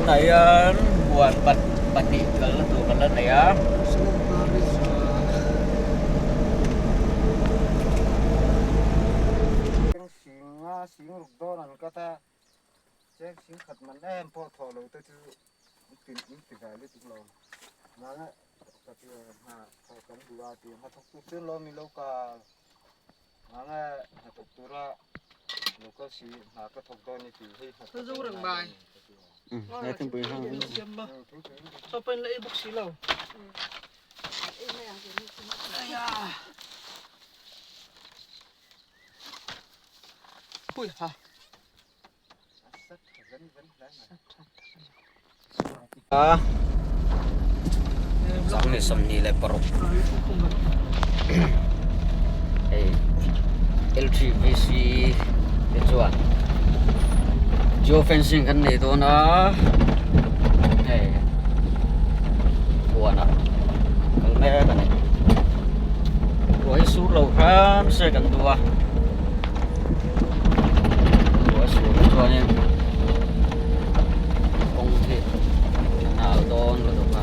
Tunah hian huan pahnih kalna tur kan la nei a. Singa sing ruk dawn an cut a, cheng sing khat man em pawh thawh lo te chu tin in ti ve lutuk lo. Mahse ka ti hna thawh kan duh a ti hnathawk tur chuan lawm i lo kal. Mahse hnathawk tura lo kal si hna ka thawk dawn i ti hei hnathawk Zo reng mai. He thingpui hang. Chaw pain la ei bawk si lo. Hui ha. A 28 hei L3VC te chuan geo fencing kan nei dawn a hei huanah kal mek a ni ruah hi sur lo hram se kan duh a. Ruah a sur chuanin kawng hi a nal dawn lutuk a.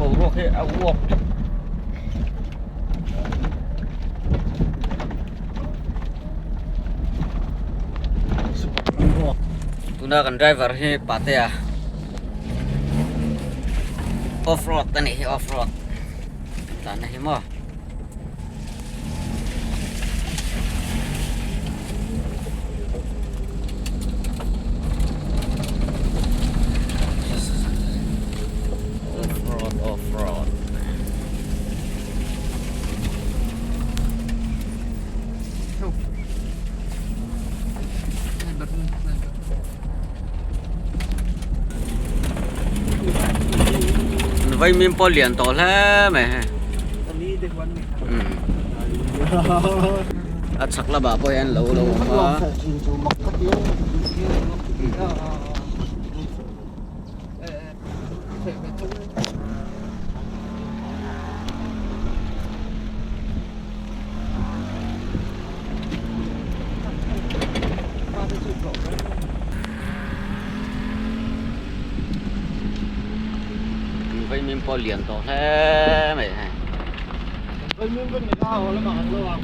Boruak hi a uap tlat. Tuna kan driver hi Patea off road a nih hi off road tlan na hi maw. Off-road, off-road. Vaimim pawh lian tawh hle mai hei. A chhak lamah pawh hian lo lo awm a. Vaimim pawh lian tawh hle mai hei. Vaimim kan ni a haw lamah kan lo ang.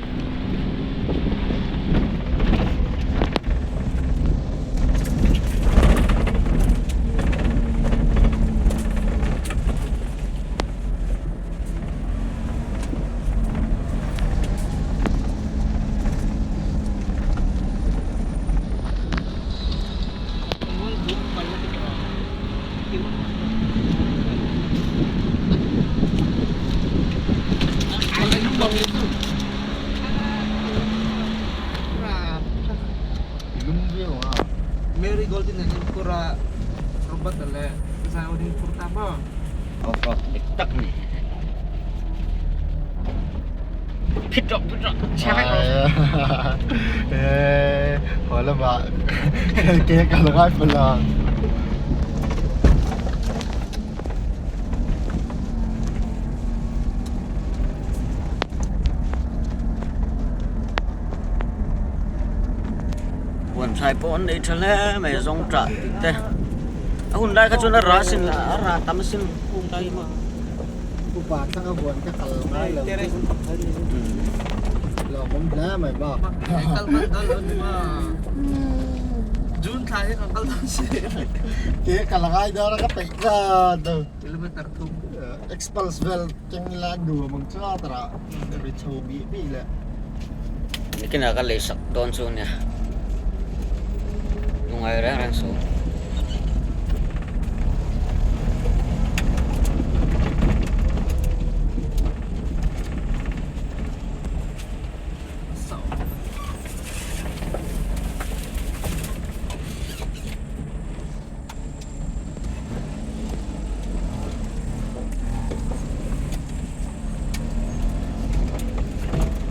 Off road dik tak a ni. Phit rawh phit rawh chhe vek rawh. Haw lamah ke ka la ngai pawh lo. Huan thlai pawh an nei tha hle mai zawng tah tih te a hun lai kha chuan a rah sin a rah tam sin kung ta hi maw. Upa thlanga huan ka kal ngai lo lawmawm hle mai bak. June thla hi kan kal dawn si. Ke kal ngai dawn a ka peih tlat lo. Kilometer thum. Expulse vel keng ila nuam ang chu a tara ri chho bih bih leh. Nikinah ka lei sak dawn chu nia. Lungai reng reng suh.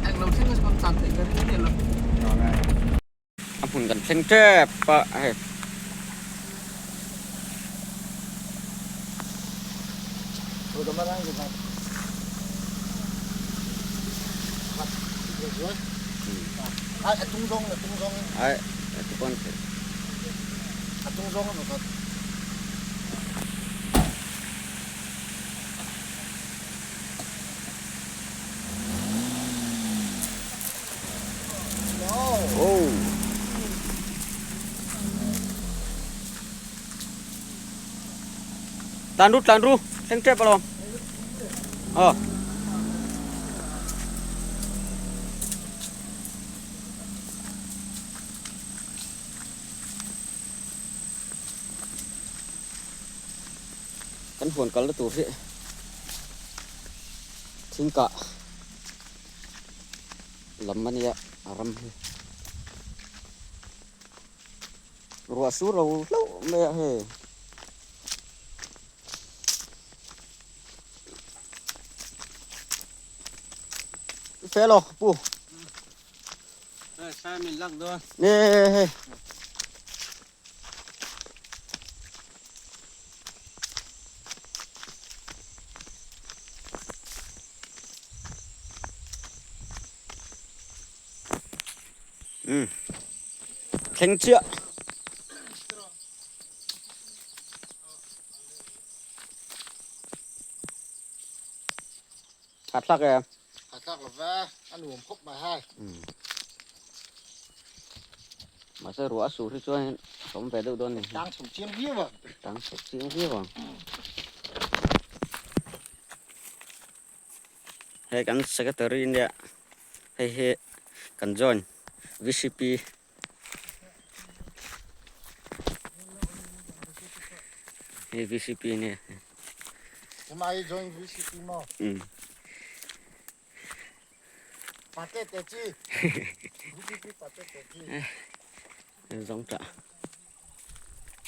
Englo thleng a chuan chan theih ka ring miah lo. Huan kan thleng tep a hei. Ai ti pawn Oh. Tlan ru tlan ru thleng tep alawm. Aw. Kan huan kalna tur hi thingkah lam a nia a ram hi ruah sur lo hlauh mai a hei. Fellow pu. Nè hei. Thleng chiah. Khat hlak em? Khat hlak lo va, a nuam khawp mai hai. Mahse ruah a sur hi chuan a awm ve deuh dawn a ni. Tang chho chiang viau ang. Tang chho chiang viau ang. Hei kan secretary nia hei hi kan join VCP hei VCP nia. Hemai join VCP maw? Um. Pate te chi. VCP pate te chi. Zawng tah.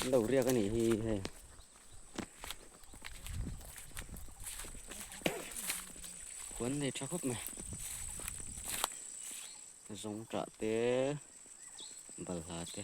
An lo riak a nih hi hei. Huan nei tha khawp mai. Zawng tah te balhla te.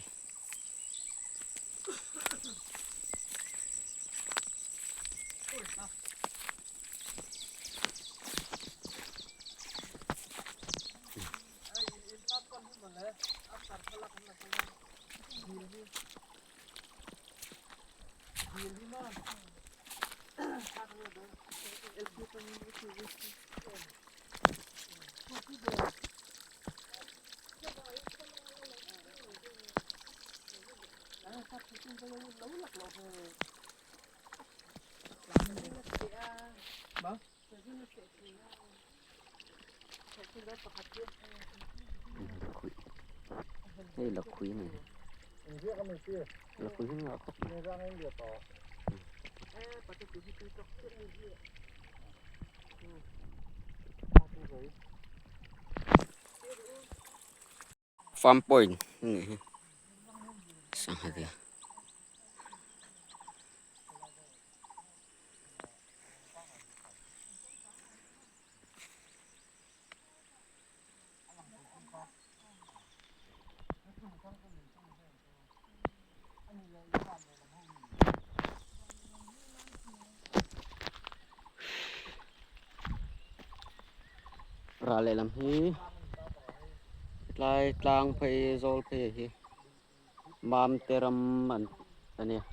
Hei lakhuih a ni lakhuih hi nghah khawp mai. Farm point a nih hi sangha te. Rah lehlam hi tlai tlang phei zawl phei hi mam te ram an a nia.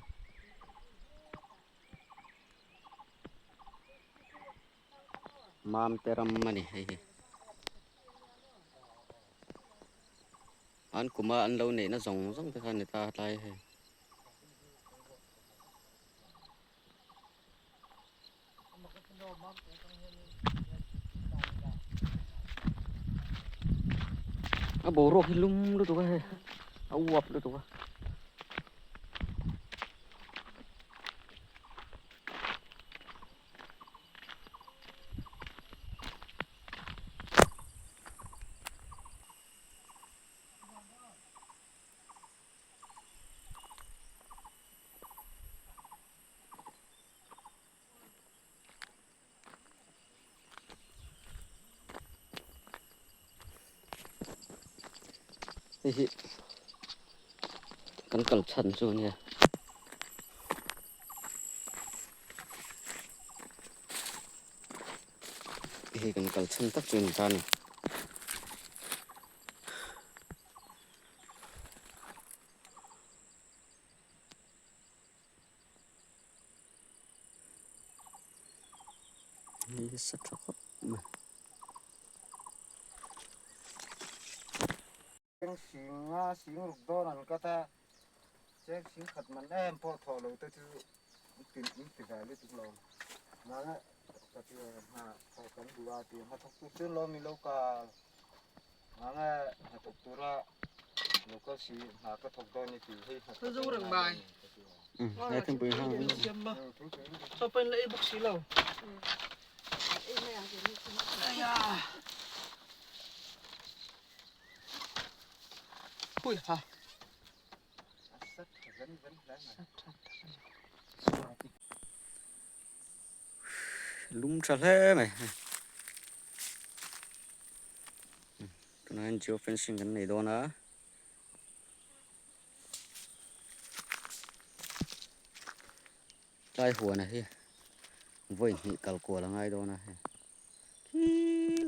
Mam te ram a ni hei hi. An kuma an lo neihna zawng zawng te kha a ni ta tlai hei. A boruak hi lum lutuk a hei a uap lutuk a. Hei hi. Kan kal chhan chu ania. Hei kan kal chhan tak chu a ni ta a ni. Hei hi sa tha khawp mai. Cheng sing nga sing ruk dawn an cut a, cheng sing khat man em pawh thawh lo te chu tin in ti ve lutuk lo. Mahse ka ti hna thawh kan duh a ti hnathawk tur chuan lawm i lo kal. Mahse hnathawk tura lo kal si hna ka thawk dawn i ti hei hna Ka zo reng mai. He thingpui hang hi. Chaw pawh in la ei bawk si lo. Hui ha. Lum tha hle mai. Tunah hian geo fencing kan nei dawn a. Tlai huana hi vawi hnih kal kual a ngai dawn a hei khi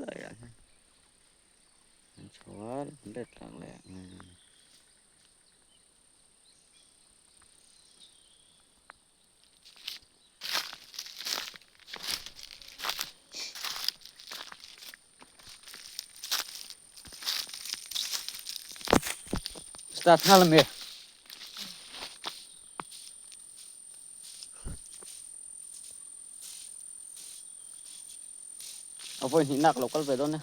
laiah hian. An chho a let tlak leh a ngai dawn a ni. Start nghal a mi. A vawi hnih nak lo kal ve dawn e.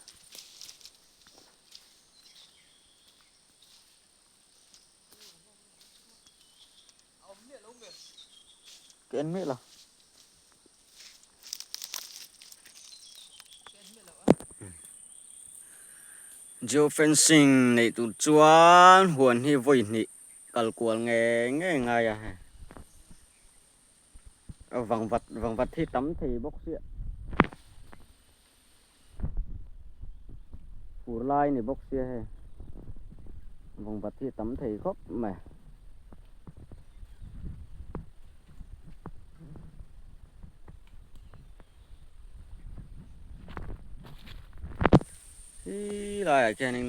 Ka en miah lo. Geo fencing neih tur chuan huan hi vawi hnih kal kual ngei ngei ngai a hei. Vangvat vangvat hi tam thei bawk sia fur lai ni bawk sia hei vangvat hi tam thei khawp mai. Khi laiah khianin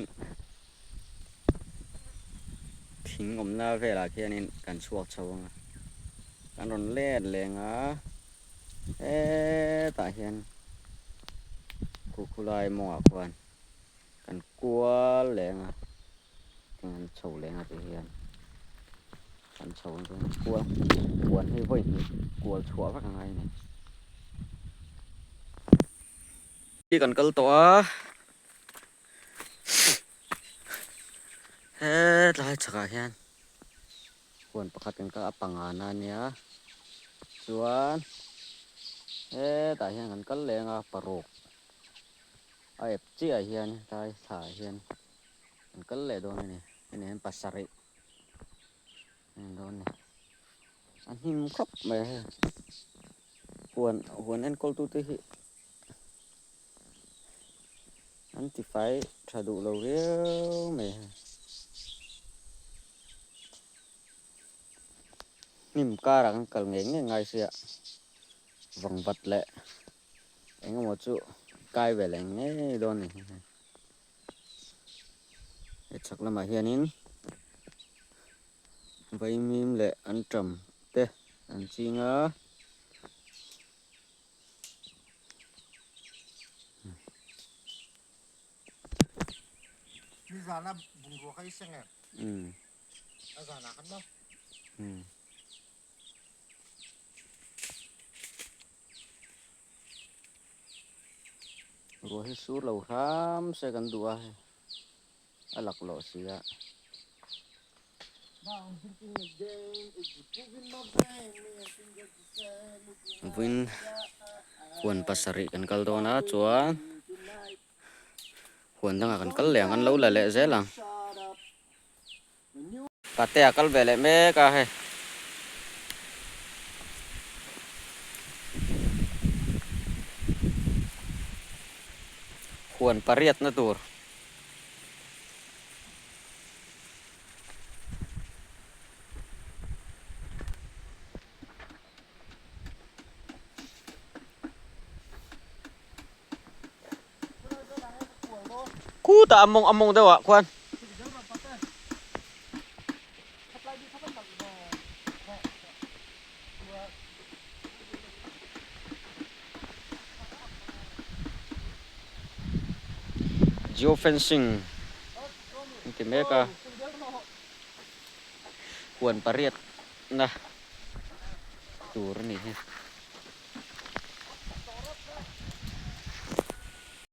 thing awmna velah khianin kan chhuak chho ang a kan rawn let leng a hetah hian khu khulai mawngah khuan kan kual leng a thing an chho leng a ti hian kan chho ang chuan kual huan hi vawi hnih kual chhuah vek a ngai a ni. Kan kal tawh a. Hetlai chhakah hian huan pakhat kan kal a pangana a nia chuan hetah hian kan kal leng a paruk a ep chiah ah hian hetlai thla ah hian kan kal leh dawn a ni hemi hian pasarih a ni dawn a ni a hnim khawp mai a hei huan huan enkawl tute hi. An tifai tha duh lo viau mai a. Hnim karah kan kal ngei ngei ngai sia vangvat leh eng emaw chu kai ve leh ngei dawn a ni. He chhak lamah hianin vaimim leh anṭam te an ching a. Nizana bungrua kha i seng em? A zanah khan maw? Ruah hi sur lo hram se kan duh a hei a laklawh si a. Vawiin huan pasarih kan kal dawn a chuan huan dangah kan kal leh ang an lo la leh zel ang pate a kal ve leh mek a hei. Huan pariatna tur. Khutah a mawng a mawng deuhah khuan. Geo fencing an ti mek a, huan pariat na tur a ni hi.